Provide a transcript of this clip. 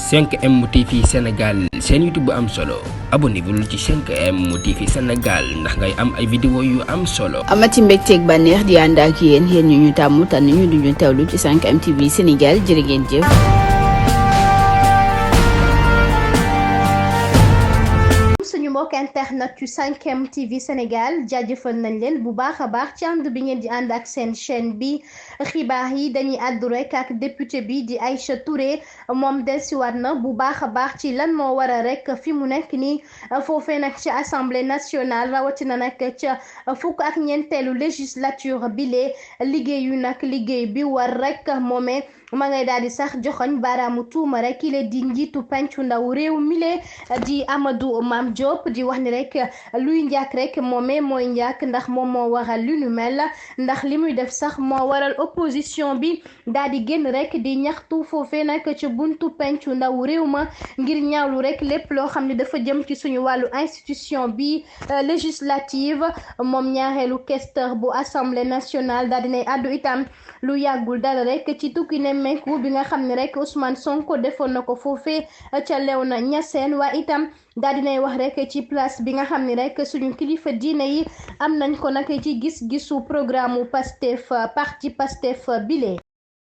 5M TV Sénégal seen YouTube bu am solo abonnez-vous ci 5M TV Sénégal ndax ngay am ay vidéo yu am solo. amati mbégteeg bànneex di ànd ak yéen ñu tàmm tànn ñu duñu teewlu ci 5M TV Sénégal jërë ngeen jëf. suñu mbokk internet yu 5M TV Sénégal jaajëfal nañ leen bu baax a baax ci ànd bi ngeen di ànd ak seen chaîne bi xibaar yi dañuy àddu rek ak député bi di Aïcha Touré moom dellusiwaat na bu baax a baax ci lan moo war a rek fi mu nekk nii foofee nag ci assemblée nationale rawatina nag ca fukk ak ñeenteelu législature bile liggéey bi war rek moomee ma ngay daal di sax joxoñ baaraamu tuuma rek ki la di njiitu pencu ndaw réew mile di Amadou Mame Diop di wax ni rek luy njàkk rek moomee mooy njàkk ndax moom moo waral lu nu mel ndax li muy def sax moo waral opposition bi daal di génn rek di ñaxtu foofee nag ci buntu pencu ndaw réew ma ngir ñaawlu rek lépp loo xam ne dafa jëm ci suñu wàllu institution bi législative moom ñaareelu questeur bu assemblée nationale daal dinay àddu itam lu yàggul dara rek ci tukki nemmeeku bi nga xam ne rek Ousmane Sonko defoon na ko foofee ca Léona Niassène waa itam daal dinay wax rek ci place bi nga xam ne rek suñu kilifa diine yi am nañ ko nag ci gis-gisu programme Pastef parti Pastef bile.